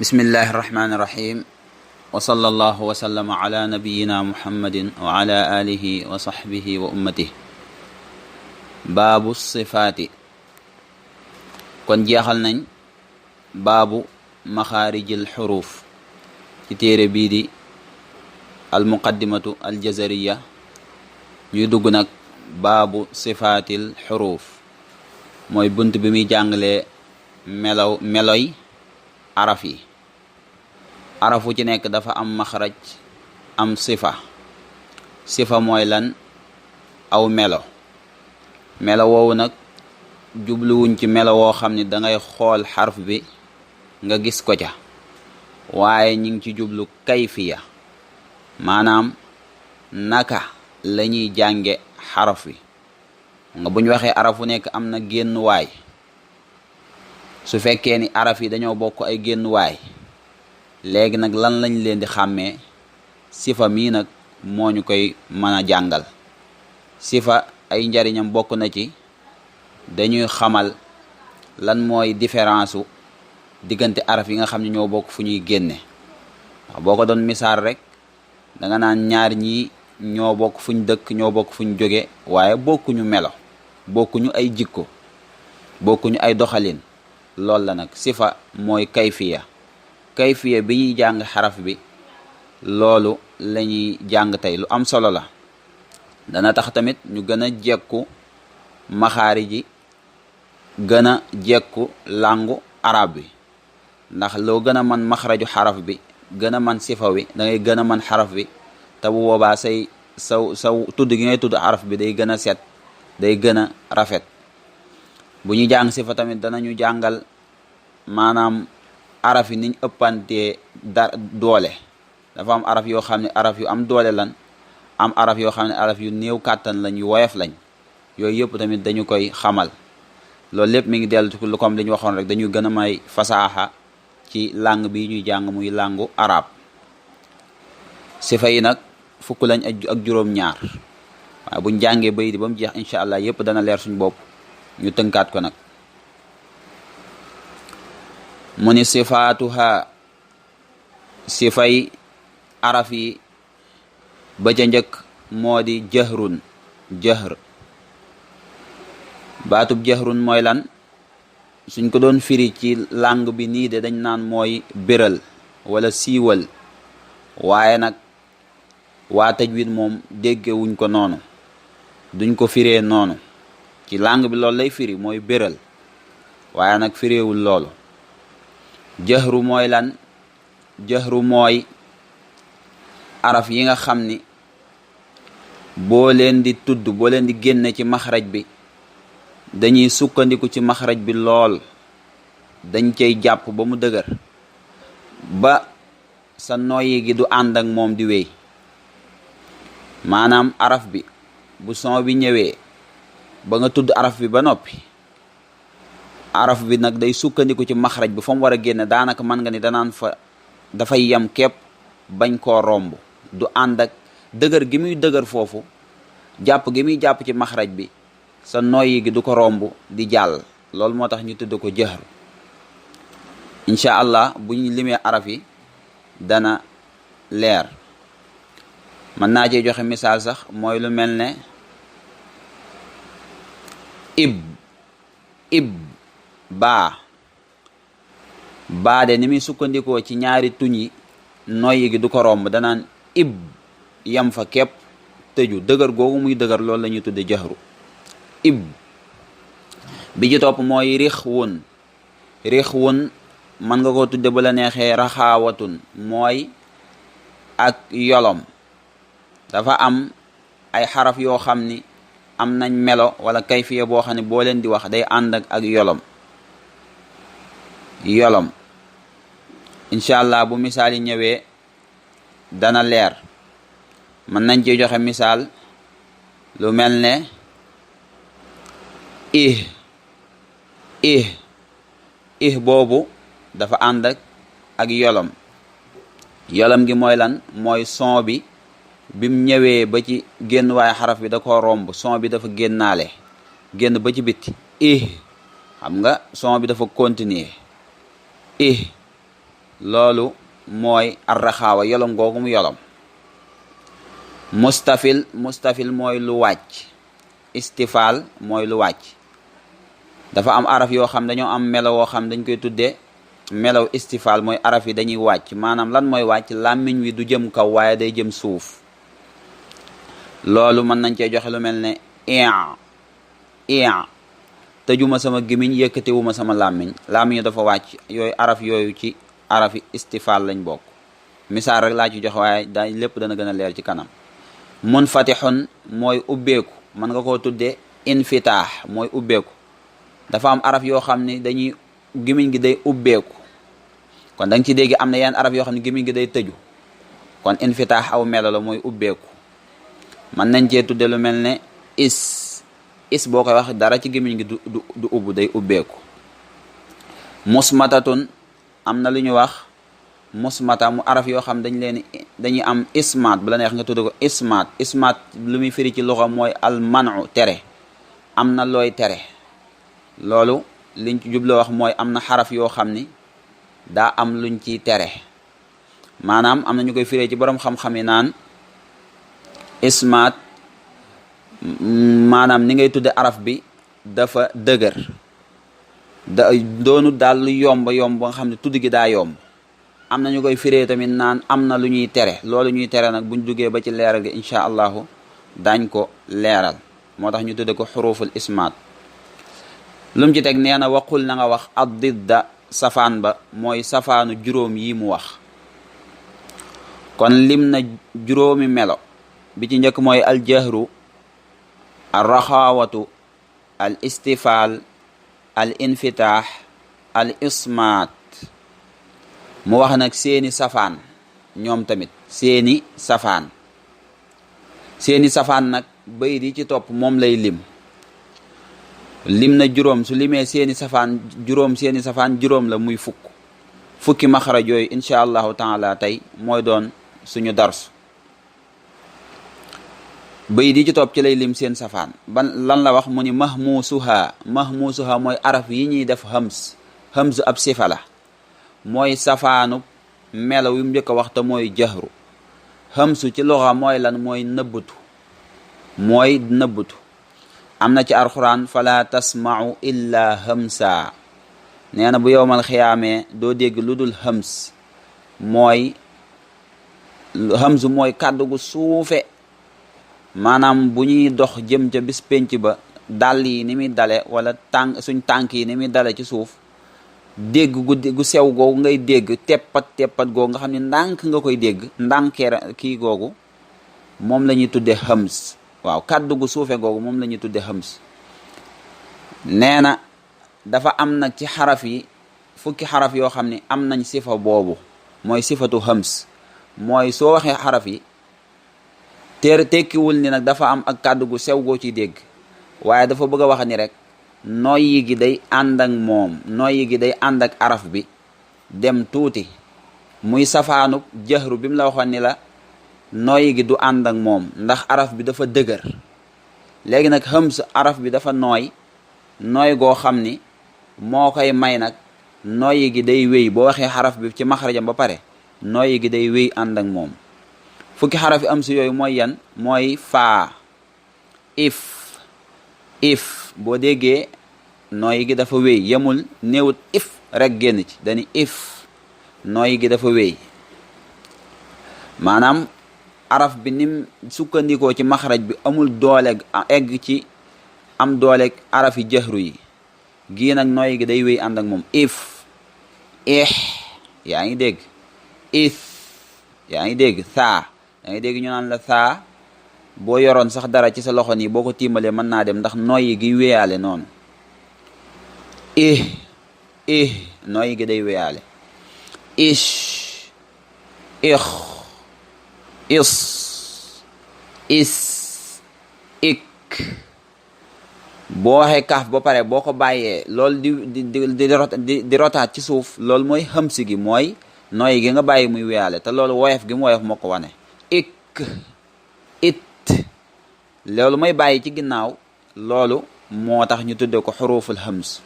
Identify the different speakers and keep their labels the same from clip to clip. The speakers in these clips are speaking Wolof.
Speaker 1: bismillahi irrahmani irrahim wa sallallahu wa sallama ala nabiyina muhammadin wa ala alihi wa sahbihi wa ummatihi. baabu sifaati. kon jeexal nañ baabu maxaarijil xuruuf ci téere bii di almuqaddimatu aljazariya. ñuy dugg nag baabu sifaatil xuruuf, mooy bunt bi muy jàngalee meloy araf yi. arafu ci nekk dafa am maxraj am sifa mooy lan? aw melo woowu nag jubluwuñ ci melo woo xam ne dangay xool xarf bi nga gis ko ca, waaye ñi ngi ci jublu kayfiya, maanaam naka la ñuy jànge xaraf wi. nga buñ waxee arafu nekk am na génnuwaay. su fekkee ni araf yi dañoo bokk ay génnuwaay, léegi nag lan lañ leen di xàmmee? sifa mii nag moo ñu koy mën a jàngal. sifa ay njariñam bokk na ci dañuy xamal lan mooy différence u diggante araf yi nga xam ne ñoo bokk fu ñuy génne. wax boo ko doon misaal rek danga naan ñaar ñii ñoo bokk fuñ dëkk, ñoo bokk fuñ jóge, waaye bokkuñu melo, bokkuñu ay jikko, bokkuñu ay doxalin. loolu la nag sifa mooy kayfiya bi ñuy jàng xaraf bi. loolu la ñuy jàng tey, lu am solo la. dana tax tamit ñu gën a jekku maxaari ji, gën a jekku làngu arab bi. ndax loo gën a mën maxraju xaraf bi gën a mën sifa wi, da ngay gën a mën xaraf bi, te bu boobaa saw tudd gi ngay tudd xaraf bi day gën a set, day gën a rafet. bu ñu jàng sifa tamit danañu jàngal maanaam araf yi niñ ëppantee doole. dafa am araf yoo xam ne araf yu am doole lan, am araf yoo xam ne araf yu néew kàttan lañ, yu woyof lañ. yooyu yëpp tamit dañu koy xamal. loolu lépp mi ngi dellu ci lu comme li ñu waxoon rek, dañu gën a may fasaaxa ci langue bi ñuy jàng muy langu arab. sifa yi nag fukk lañ ak juróom-ñaar, waaye buñ jàngee bay di ba mu jeex incha allah yëpp dana leer suñ bopp. ñu tënkaat ko nag. mu ni sifaatuha, sifay araf yi ba ca njëkk moo di jahr. baatub jahrun mooy lan? suñ ko doon firi ci langue bi nii de dañ naan mooy béral wala siiwal, waaye nag waa tajwid moom déggewuñ ko noonu, duñ ko firee noonu. ci langue bi loolu lay firi, mooy béral, waaye nag fireewul loolu. jahru mooy lan? jahru mooy araf yi nga xam ni boo leen di tudd, boo leen di génne ci maxraj bi, dañuy sukkandiku ci maxraj bi lool, dañ cay jàpp ba mu dëgër, ba sa noyyi gi du ànd ak moom di wéy. maanaam araf bi bu son bi ñëwee ba nga tudd araf bi ba noppi, araf bi nag day sukkandiku ci maxraj bi fa mu war a génne. daanaka mën nga ni danaan fa dafay yem képp, bañ koo romb. du ànd ak dëgër gi muy dëgër foofu, jàpp gi muy jàpp ci maxraj bi, sa noyyi gi du ko romb di jàll. loolu moo tax ñu tudd ko jahr. incha allah bu ñu limee araf yi dana leer. mën naa cee joxe misaal sax, mooy lu mel ne ib baa de ni muy sukkandikoo ci ñaari tuñ yi, noyyi gi du ko romb, danaan ib, yam fa képp, tëju. dëgër googu muy dëgër loolu la ñuy tudde jahru. ib bi ci topp mooy rixwun. mën nga ko tudde bu la neexee raxaawatun, mooy ak yolom. dafa am ay xaraf yoo xam ni am nañ melo wala kayfiya boo xam ne boo leen di wax day ànd ak yolom. incha allah bu misaal yi ñëwee dana leer. mën nañ ci joxe misaal lu mel ne ih boobu dafa ànd ak yolom. gi mooy lan? mooy son bi bim ñëwee ba ci génn waaye xaraf bi da ko romb, son bi dafa génn ba ci bitti. xam nga son bi dafa continuer. loolu mooy arraxaawa yolom googu mu yolom. mustafil mooy lu wàcc, istifaal mooy lu wàcc. dafa am araf yoo xam dañoo am melo woo xam dañ koy tuddee melaw istifaal, mooy araf yi dañuy wàcc. maanaam lan mooy wàcc? làmmiñ wi du jëm kaw waaye day jëm suuf. loolu mën nañ cee joxe lu mel ne ian tëjuma sama gémmiñ, yëkkatiwuma sama làmmiñ dafa wàcc. yooyu araf yooyu ci arafi istifaal lañ bokk. misaal rek laa ci joxe waaye lépp dana gën a leer ci kanam. munfatixun mooy ubbeeku, mën nga koo tuddee infitaax mooy ubbeeku. dafa am araf yoo xam ne dañuy gémmiñ gi day ubbeeku, kon da nga ci dégg am na yenn araf yoo xam ne gémmiñ gi day tëju, kon infitaax aw melo la mooy ubbeeku. mën nañ cee tudde lu mel ne is boo koy wax dara ci gémmiñ gi du ubbu, day ubbeeku. musmatatun am na lu ñu wax musmata, mu araf yoo xam dañuy am ismaat, bu la neex nga tudde ko ismaat lu muy firi ci loxo mooy al manu tere, am na looy tere. loolu liñ ci jubloo wax mooy am na xaraf yoo xam ni daa am luñ ciy tere. maanaam am na ñu koy firee ci boroom xam-xam yi naan ismaat maanaam ni ngay tudde araf bi dafa dëgër, doonu daal lu yomb ba nga xam ne tudd gi daa yomb. am na ñu koy firee tamit naan am na lu ñuy tere. loolu ñuy tere nag buñ duggee ba ci leeral gi incha allahu dañ ko leeral, moo tax ñu tudde ko xuruful ismaat. lu mu ci teg nee na waqul na nga wax addidda safaan ba, mooy safaanu juróom yi mu wax. kon lim na juróomi melo. bi ci njëkk mooy aljahru, al raxaawatu, al istifaal, al infitaax, al ismaat. mu wax nag seeni safaan, ñoom tamit seeni safaan nag bay di ci topp moom lay lim na juróom. su limee seeni safaan juróom la muy fukki maxaraj yooyu incha allahu taala tey mooy doon suñu darsu. bay di ci topp ci lay lim seen safaan. lan la wax mu ni mahmuusuha mooy araf yi ñuy def hams ab sifa la, mooy safaanu melo yu mu njëkk a wax te mooy jahru. hamsu ci loxa mooy lan? mooy nëbbatu. am na ci alxuraan fala tasma'u illa hamsa, nee na bu yowmal xiyaamee doo dégg lu dul hams. hamsu mooy kàddu gu suufe, maanaam bu ñuy dox jëm ca bis penc ba dàll yi ni muy dale wala suñ tànk yi ni muy dale ci suuf, dégg gu sew googu ngay dégg, teppat googu nga xam ne ndànk nga koy dégg, ndànkeer kii googu moom la ñuy tudde hams. waaw, kàddu gu suufe googu moom la ñuy tudde hams. nee na dafa am nag ci xaraf yi fukki xaraf yoo xam ne am nañ sifa boobu, mooy sifatu hams. mooy soo waxee xaraf yi tekkiwul ni nag dafa am ak kàddu gu sew goo ciy dégg, waaye dafa bëgg a wax ni rek noyyi gi day ànd ak moom, noyyi gi day ànd ak araf bi dem tuuti, muy safaanu jahru bi mu la waxoon ni la noyyi gi du ànd ak moom ndax araf bi dafa dëgër. léegi nag hams araf bi dafa nooy goo xam ni moo koy may nag noyyi gi day wéy. boo waxee xaraf bi ci maxarajam ba pare noyyi gi day wéy ànd ak moom. fukki xaraf yi hams yooyu mooy yan? mooy faa, if boo déggee noyyi gi dafa wéy, yemul néewut if rek génn ci, dañu if noyyi gi dafa wéy. maanaam araf bi nim sukkandikoo ci maxaraj bi amul doole egg ci am doole arafi jahru yi. gii nag noyyi gi day wéy ànd ak moom. if, yaa ngi dégg, yaa ngi dégg, saa yaa ngi dégg ñu naan la saa. boo yoroon sax dara ci sa loxo nii boo ko tiimalee mën naa dem ndax noyyi gi wéyaale noonu. noyyi gi day wéyaale. is, ik. boo waxee kaaf ba pare boo ko bàyyee loolu di rotaat ci suuf, loolu mooy hamsi gi, mooy noyyi gi nga bàyyi muy wéyaale, te loolu woyof gi mu woyof moo ko wane. it loolu mooy bàyyi ci ginnaaw, loolu moo tax ñu tudde ko xuruful hams.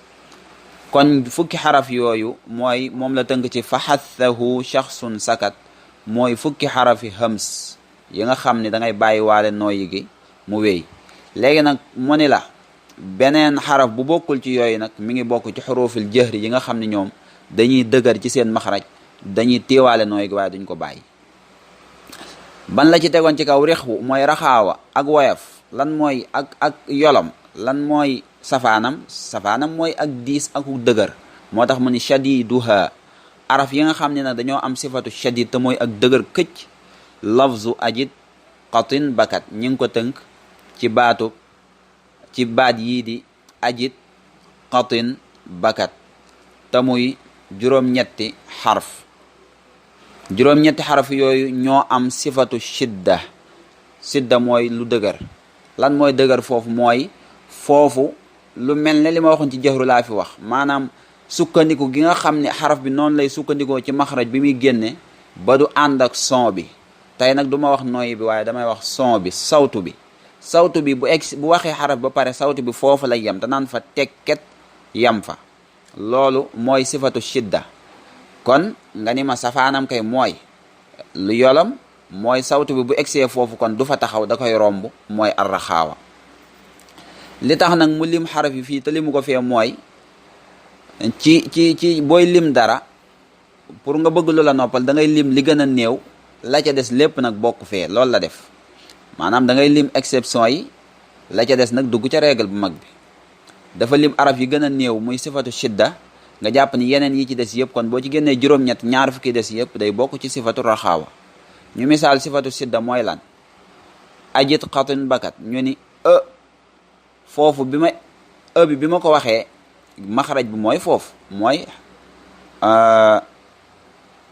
Speaker 1: kon fukki xaraf yooyu mooy moom la tënk ci fa xathahu shaxsun sakat mooy fukki xarafi hams yi nga xam ne da ngay bàyyi waale nooyi gi mu wéy. léegi nag mu ni la beneen xaraf bu bokkul ci yooyu nag mi ngi bokk ci xurufil jahri yi nga xam ne ñoom dañuy dëgër ci seen maxraj, dañuy téewaale nooy gi waaye duñ ko bàyyi. ban la ci tegoon ci kaw rixwu mooy raxaawa ak woyof. lan mooy ak yolom lan mooy safaanam mooy ak diis ak dëgër. moo tax mu ni shadiduha araf yi nga xam ne nag dañoo am sifatu shadid te mooy ak dëgër këcc. lafzu ajit qatin bakat ñi ngi ko tënk ci baat yii di ajit qatin bakat te muy juróom-ñetti xarf. juróom-ñetti xarf yooyu ñoo am sifatu shidda mooy lu dëgër. lan mooy dëgër foofu mooy foofu lu mel ne li ma waxoon ci jahru laa fi wax, maanaam sukkandiku gi nga xam ne xaraf bi noonu lay sukkandikoo ci maxraj bi muy génne ba du ànd ak son bi. tey nag du ma wax nooyi bi waaye damay wax son bi, sawtu bi bu waxee xaraf ba pare sawtu bi foofu lay yem te naan fa tekket yem fa. loolu mooy sifatu shidda. kon nga ni ma safaanam kay mooy lu yolam, mooy sawtu bi bu egsee foofu kon du fa taxaw da koy romb, mooy arraxaawa. li tax nag mu lim xaraf yi fii te limu ko fee mooy ci booy lim dara pour nga bëgg lu la noppal da ngay lim li gën a néew, la ca des lépp nag bokk fee. loolu la def, maanaam da ngay lim exception yi, la ca des nag dugg ca règle bu mag bi. dafa lim araf yi gën a néew muy sifatu shidda, nga jàpp ni yeneen yi ci des yëpp kon boo ci génnee juróom-ñett ñaar fukki des yëpp day bokk ci sifatu raxaawa. ñu misaal sifatu shidda mooy lan? ajit qatin bakat. ñu ni foofu bi ma ko waxee maxraj bi mooy foofu mooy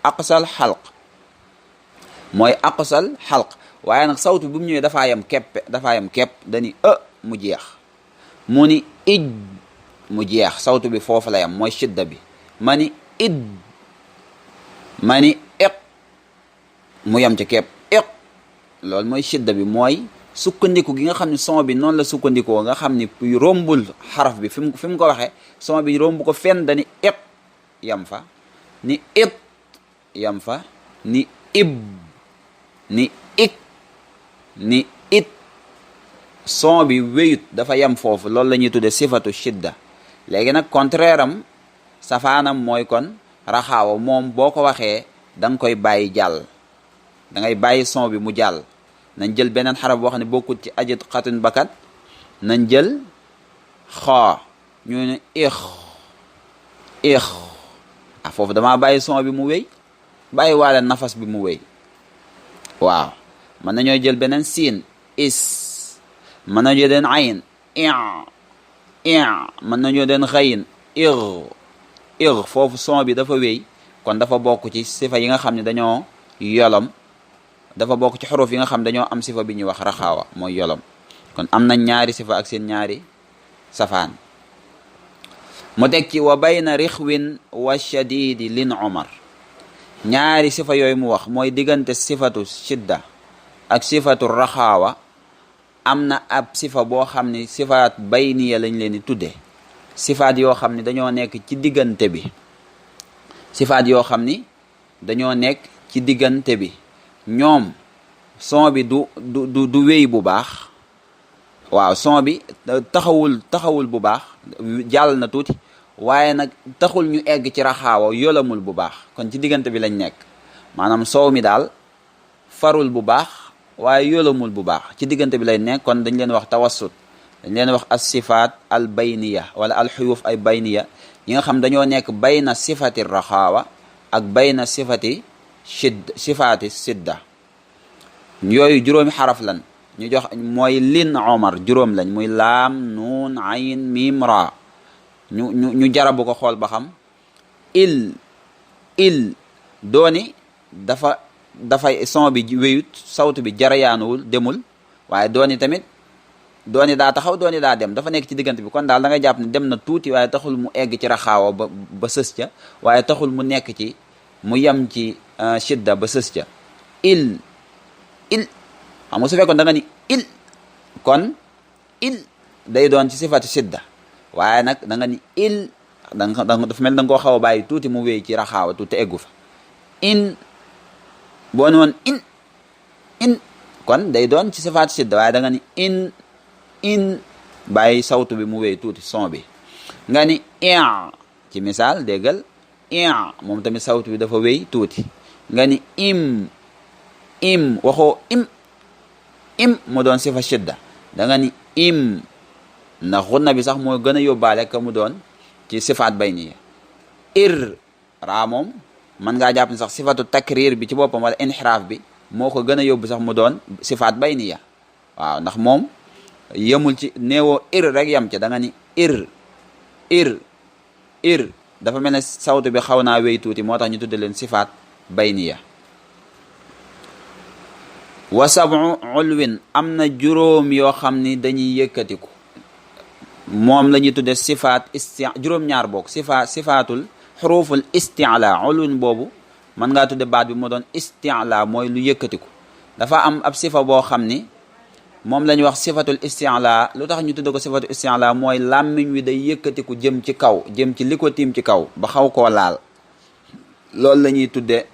Speaker 1: aqsal xalq waaye nag sawtu bi mu ñëwee dafaa yam kepp dani mu jeex. mu ni ij mu jeex, sawtu bi foofu la yam, mooy shidda bi. ma ni id ma ni iq mu yam ci kepp iq, loolu mooy shidda bi, mooy sukkandiku gi nga xam ne son bi noonu la sukkandikoo, nga xam ni rombul xaraf bi fi mu ko waxee son bi romb ko fenn dani iq yam fa, ni it yam fa, ni ib ni ik ni it, son bi wéyut dafa yam foofu. loolu la ñuy tudde sifatu shidda. léegi nag contraire am safaanam mooy kon raxaawa. moom boo ko waxee da nga koy bàyyi jàll, da ngay bàyyi son bi mu jàll. nañ jël beneen xaraf boo xam ne bokkut ci ajit qatin bakat. nañ jël xaa, ñu ne ix foofu damaa bàyyi son bi mu wéy, bàyyi waale nafas bi mu wéy. waaw mën nañoo jël beneen siin is, mën nañoo den ayn mën nañoo den xayin ir foofu son bi dafa wéy, kon dafa bokk ci sifa yi nga xam ne dañoo yolom, dafa bokk ci xuruf yi nga xam dañoo am sifa bi ñuy wax raxaawa mooy yolom. kon am nañ ñaari sifa ak seen ñaari safaan. mu teg ci wa bayna rixwin wa shadidi lin omar. ñaari sifa yooyu mu wax mooy diggante sifatu shidda ak sifatu raxaawa am na ab sifa boo xam ne sifaat bayniya lañ leen di tudde. sifaat yoo xam ne dañoo nekk ci diggante bi, sifaat yoo xam ni dañoo nekk ci diggante bi. ñoom son bi du wéy bu baax. waaw son bi taxawul bu baax, jàll na tuuti, waaye nag taxul ñu egg ci raxaawa, yolamul bu baax. kon ci diggante bi lañ nekk, maanaam soow mi daal farul bu baax waaye yolamul bu baax, ci diggante bi lay nekk. kon dañ leen wax tawassut, dañ leen wax as sifaat al bayniya wala al xuyuf ay bayniya yi nga xam dañoo nekk bayna sifati raxaawa ak bayna sifaati sidda. yooyu juróomi xaraf lan ñu jox, mooy lin omar juróom lañ, muy laam nuun ayn miim ra. ñu jarabu ko xool ba xam. il dooni dafay son bi wéyut, sawtu bi jarayaanuwul demul, waaye dooni tamit dooni daa taxaw dooni daa dem, dafa nekk ci diggante bi. kon daal da nga jàpp ne dem na tuuti waaye taxul mu egg ci raxaawa ba sës ca, waaye taxul mu nekk ci mu yem ci shidda ba sës ca. il xam nga su fekkoon da nga ni il, kon il day doon ci sifatu shidda, waaye nag da nga ni il dafa mel da nga koo xaw a bàyyi tuuti mu wéy ci raxaawa tuuti eggu fa. in boo ne woon in kon day doon ci sifaat shidda, waaye da nga ni in bàyyi sawtu bi mu wéy tuuti son bi. nga ni ci misaal déggal moom tamit sawtu bi dafa wéy tuuti. nga ni im waxoo im mu doon sifa shidda, da nga ni im ndax xunna bi sax moo gën a yóbbaale ka mu doon ci sifaat bayniya. raa moom mën ngaa jàpp ne sax sifatu takrir bi ci boppam wala inxiraaf bi moo ko gën a yóbbu sax mu doon sifaat bayniya. waaw ndax moom yemul ci néewoo rek yem ca, da nga ni ir dafa mel ne sawtu bi xaw naa wéy tuuti, moo tax ñu tudde leen sifaat bayniya. wa sab'u ulwin am na juróom yoo xam ni dañuy yëkkatiku, moom la ñuy tudde sifaat juróom-ñaar bokk sifaatul xuruful isti'la. ulwin boobu mën ngaa tudde baat bi mu doon isti'la, mooy lu yëkkatiku. dafa am ab sifa boo xam ni moom la ñuy wax sifatul isti'la. lu tax ñu tudde ko sifatul isti'la mooy làmmiñ wi day yëkkatiku jëm ci kaw, jëm ci li ko tiim ci kaw ba xaw koo laal. loolu la ñuy tudde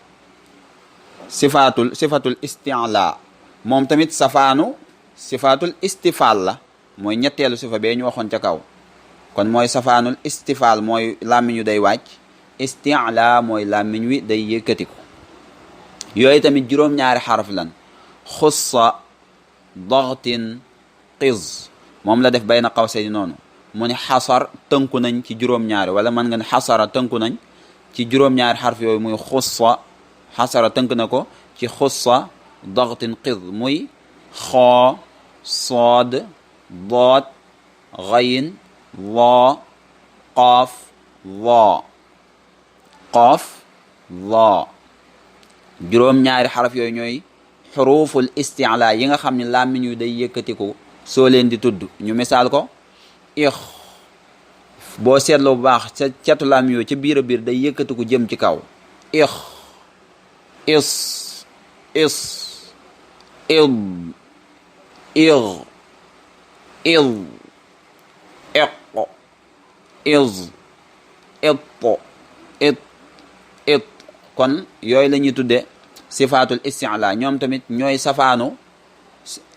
Speaker 1: sifatul isti'la. moom tamit safaanu sifatul istifaal la, mooy ñetteelu sifa bee ñu waxoon ca kaw. kon mooy safaanul istifaal mooy làmmiñ wi day wàcc, isti'la mooy làmmiñ wi day yëkkatiku. yooyu tamit juróom-ñaari xaraf lan. xussa, daghtin, qiz, moom la def bayna qawsayni noonu. mu ni xasar tënku nañ ci juróom-ñaari, wala mën nga ne xasara tënku nañ ci juróom-ñaari xarf yooyu muy xussa. xasara tënk na ko ci xussa, daghtin, qiz muy xoo, sood, doot, ghayin, laa, qaaf, laa. juróom-ñaari xaraf yooyu ñooy xuruful isti'la yi nga xam ne làmmiñ yu day yëkkatiku soo leen di tudd. ñu misaal ko boo seetloo bu baax ca catu làmmiñ yooyu ca biir a biir day yëkkatiku jëm ci kaw. is, id, iq, it. kon yooyu la ñuy tudde sifaatul isti'la. ñoom tamit ñooy safaanu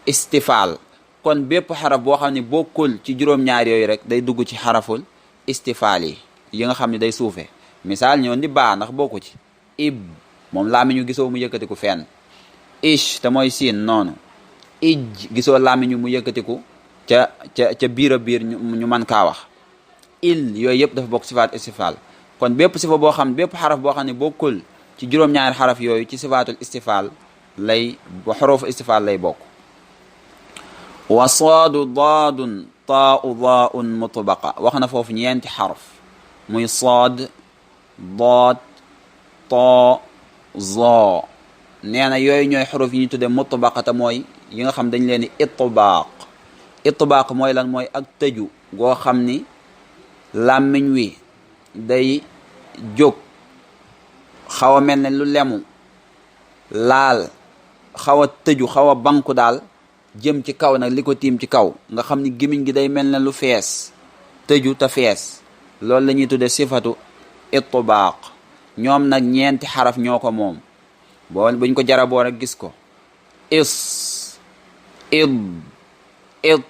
Speaker 1: istifaal. kon bépp xaraf boo xam ne bokkul ci juróom-ñaar yooyu rek day dugg ci xaraful istifaal yi nga xam ne day suufe. misaal ñoo di baa ndax bokku ci. ib moom làmmiñu gisoo mu yëkkatiku fenn. ish te mooy siin noonu. ij gisoo làmmiñu mu yëkkatiku ca biir a biir ñu mën kaa wax. il yooyu yëpp dafa bokk sifaat istifaal. kon bépp sifa boo xam bépp xaraf boo xam ne bokkul ci juróom-ñaari xaraf yooyu ci sifaatul istifaal lay xurufu istifaal lay bokk. wa saadu, daadun, taa'u, daa'un mutbaqa. wax na foofu ñeenti xaraf muy saad, daad, taa, zaa. nee na yooyu ñooy xuruf yi ñu tudde mutbaqata, mooy yi nga xam dañ leen di itbaaq mooy lan, mooy ak tëju goo xam ni làmmiñ wi day jóg xaw a mel ne lu lemu laal, xaw a tëju, xaw a banku daal jëm ci kaw nag li ko tiim ci kaw, nga xam ni gémmiñ gi day mel ne lu fees, tëju te fees. loolu la ñuy tudde sifatu itbaaq. ñoom nag ñeenti xaraf ñoo ko moom. buñ ko jaraboo rek gis ko. is, id, id.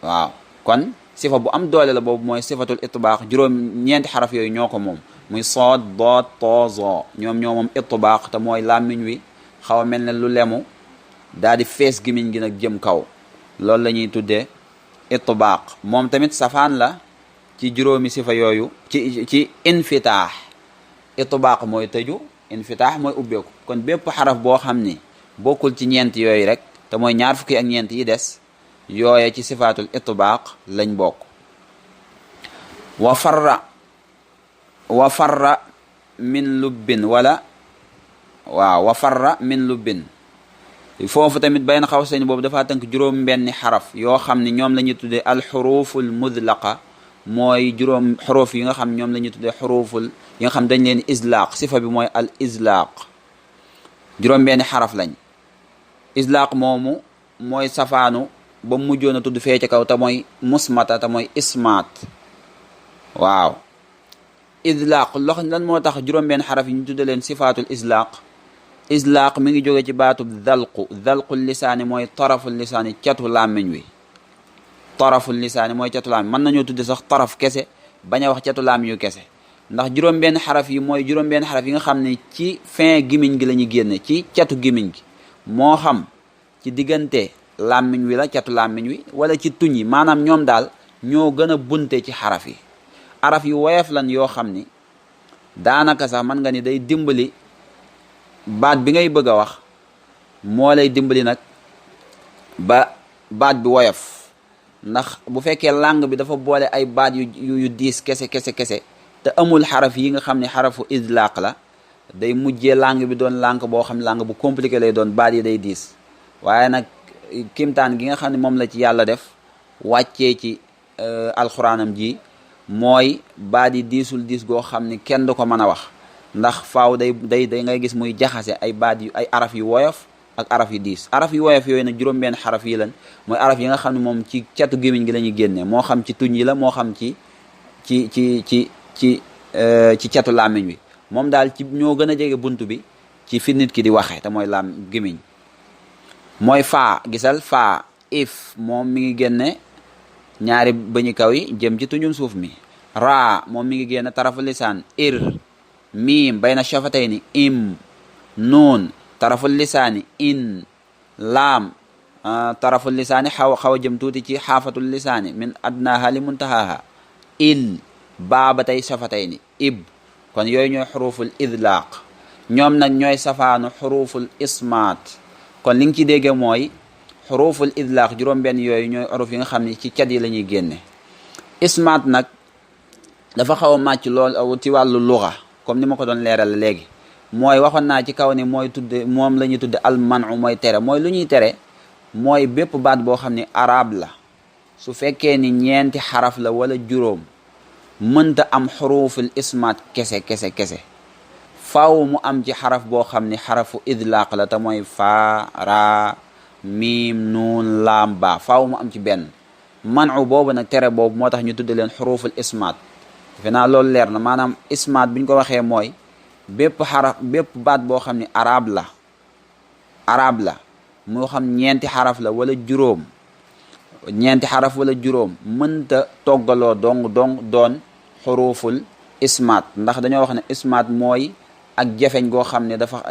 Speaker 1: waaw kon sifa bu am doole la boobu mooy sifatul itbaaq. ñeenti xaraf yooyu ñoo ko moom muy sood, doot, too, zoo. ñoom ñoo moom itbaaq te mooy làmmiñ wi xaw a mel ne lu lemu daal di fees gimiñ gi nag jëm kaw. loolu la ñuy tuddee itbaaq. moom tamit safaan la ci juróomi sifa yooyu ci infitaax. itbaaq mooy tëju, infitaax mooy ubbeeku. kon bépp xaraf boo xam ni bokkul ci ñeent yooyu rek te mooy ñaar fukki ak ñeent yi des, yooye ci sifaatul itbaaq lañ bokk. wa farra min lubbin wala waaw wa farra min lubbin. foofu tamit bayna qawsayn boobu dafa tënk juróom benni xaraf yoo xam ne ñoom la ñuy tuddee alxuruful mudlaqa, mooy juróom xuruf yi nga xam ñoom la ñuy tuddee xuruful yi nga xam dañ leen islaaq. sifa bi mooy al islaaq. juróom benni xaraf lañ. islaaq moomu mooy safaanu ba mujjoon a tudd fee ca kaw te mooy musmata te mooy ismaat. waaw idlaaq lox lan moo tax juróom-benn xaraf yi ñu tudde leen sifaatul islaaq mi ngi jóge ci baatub dalqul lisaani mooy taraful lisaani catu làmmiñ wi. taraful lisaani mooy catu làmmiñ mën nañoo tudde sax taraf kese bañ a wax catu làmmiñ yu kese ndax juróom-benn xaraf yi mooy juróom-benn xaraf yi nga xam ne ci fin gimiñ gi la ñuy génne ci catu gimiñ gi moo xam ci diggante làmmiñ wi la catu làmmiñ wi wala ci tuñ yi maanaam ñoom daal ñoo gën a bunte ci xaraf yi. araf yu woyof lan yoo xam ni daanaka sax mën nga ni day dimbali baat bi ngay bëgg a wax moo lay dimbali nag ba baat bi woyof ndax bu fekkee langue bi dafa boole ay baat yu diis kese te amul xaraf yi nga xam ne xarafu idlaaq la day mujjee langue bi doon langue boo xam ne langue bu compliqué lay doon baat yi day diis waaye nag kimtaan gi nga xam ne moom la ci yàlla def wàccee ci alxuraanam ji mooy baat yi diisul diis goo xam ni kenn du ko mën a wax ndax faaw day ngay gis muy jaxase ay baat yu ay araf yu woyof ak araf yu diis araf yu woyof yooyu nag juróom-benn xaraf yi lan mooy araf yi nga xam ne moom ci catu gémmiñ gi la ñuy génnee moo xam ci tuñ yi la moo xam ci catu làmmiñ wi moom daal ci ñoo gën a jege bunt bi ci fi nit ki di waxe te mooy gémmiñ mooy faa gisal faa if moom mi ngi génne ñaari bëñi kaw yi jëm ci tuñum suuf mi raa moom mi ngi génn tarafu lisaan miim bayna shafatayni im nuun tarafu lisaani in laam tarafu lisaani xaw a jëm tuuti ci xaafatul lisaani min adnaaha li muntahaha il baaba tey shafatayni ib kon yooyu ñooy xuruful idlaaq ñoom nag ñooy safaanu xuruful ismaat kon li nga ci dégge mooy xuruful idlaaq juróom-benn yooyu ñooy xuruf yi nga xam ne ci cat yi la ñuy génne ismaat nag dafa xaw a màcc lool ci wàllu luga comme ni ma ko doon leeral léegi mooy waxoon naa ci kaw ni mooy tudde moom la ñuy tudde almanu mooy tere mooy lu ñuy tere mooy bépp baat boo xam ne arab la su fekkee ni ñeenti xaraf la wala juróom mënta am xuruful ismaat kese faaw mu am ci xaraf boo xam ne xarafu idlaaq la te mooy faa raa miim nuun laam baa faaw mu am ci benn manu boobu nag tere boobu moo tax ñu tudde leen xuruful ismaat defe naa loolu leer na maanaam ismaat bi ñu ko waxee mooy bépp baat boo xam ne arab la moo xam ñeenti xaraf la wala juróom mënta toggaloo dong doon xuruful ismaat ndax dañoo wax ne ismaat mooy ak jafeñ goo xam ne dafa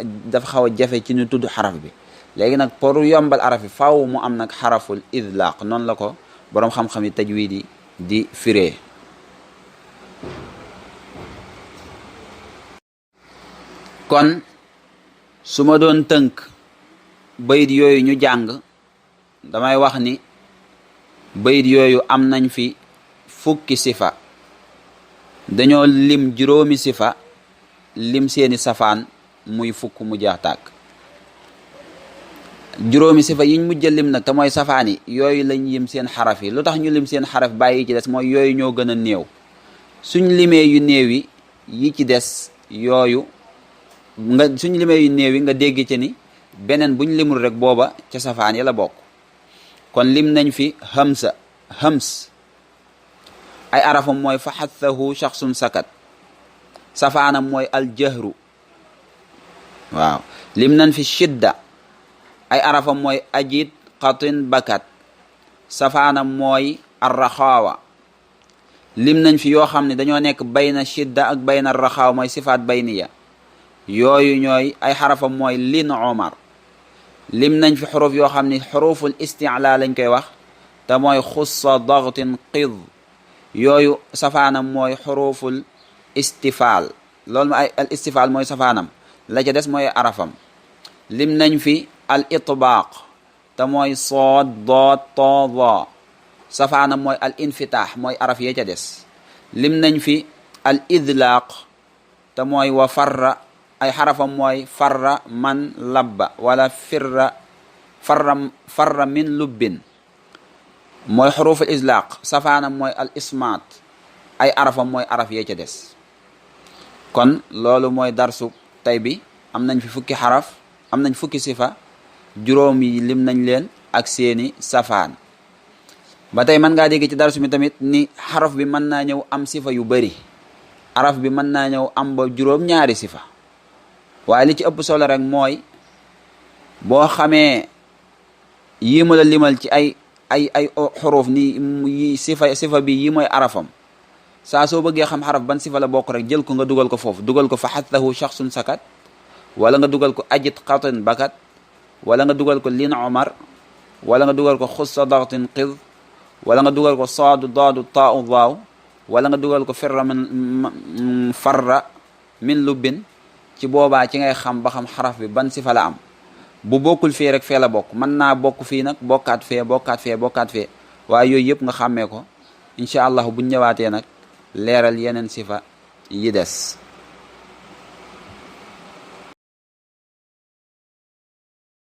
Speaker 1: xaw a jafe ci ñu tudd xaraf bi léegi nag pour yombal araf yi faaw mu am nag xaraful idlaaq noonu la ko boroom xam-xam yi tajwiid yi di firee kon su ma doon tënk bayit yooyu ñu jàng damay wax ni bayit yooyu am nañ fi fukki sifa dañoo lim juróomi sifa lim seeni safaan muy fukk mu jeex tàkk juróomi sifa yiñ mujj lim nag te mooy safaan yi yooyu lañ lim seen xaraf yi lu tax ñu lim seen xaraf bàyyi ci des mooy yooyu ñoo gën a néew suñ limee yu néew yi ci des yooyu suñ limee yu néew yi nga dégg ci ni beneen buñ limul rek booba ca safaan yi la bokk kon lim nañ fi hams ay arafam mooy fa xathahu shaxsun sakat safaanam mooy aljahru waaw lim nañ fi shidda ay arafam mooy ajid qatin bakat safaanam mooy arraxaawa lim nañ fi yoo xam ne dañoo nekk bayna shidda ak bayna arraxaawa mooy sifaat bayniya yooyu ñooy ay xarafam mooy lin omar lim nañ fi xuruf yoo xam ne xuruful isticlaa lañ koy wax te mooy xussa dagtin qid yooyu safaanam mooy xuruful istifaal loolu ay al istifaal mooy safaanam la ca des mooy arafam lim nañ fi al itbaaq te mooy sood dood too doo safaanam mooy al infitaax mooy araf yee ca des lim nañ fi al idlaaq te mooy wa farra ay xarafam mooy farra man labba wala farra min lubbin mooy xuruful islaaq safaanam mooy al ismaat ay arafam mooy araf yee ca des kon loolu mooy darsu tey bi am nañ fi fukki xaraf am nañ fukki sifa juróom yi lim nañ leen ak seeni safaan ba tey mën ngaa dégg ci darsu mi tamit ni xaraf bi mën naa ñëw am sifa yu bari araf bi mën naa ñëw am ba juróom-ñaari sifa waaye li ci ëpp solo rek mooy boo xamee yii ma la limal ci ay xuruf ni yi sifa bi yi mooy arafam saa soo bëggee xam xaraf ban sifa la bokk rek jël ko nga dugal ko foofu dugal ko fa xathahu shaxsun sakat wala nga dugal ko ajit xatin bakat wala nga dugal ko lin omar wala nga dugal ko xussa daxtin qid wala nga dugal ko saadu daadu taau daaw wala nga dugal ko farra min lubbin ci boobaa ci ngay xam ba xam xaraf bi ban sifa la am bu bokkul fii rek fee la bokk mën naa bokk fii nag bokkaat fee waaye yooyu yëpp nga xàmmee ko incha allah buñ ñëwaatee nag leeral yeneen sifa yi des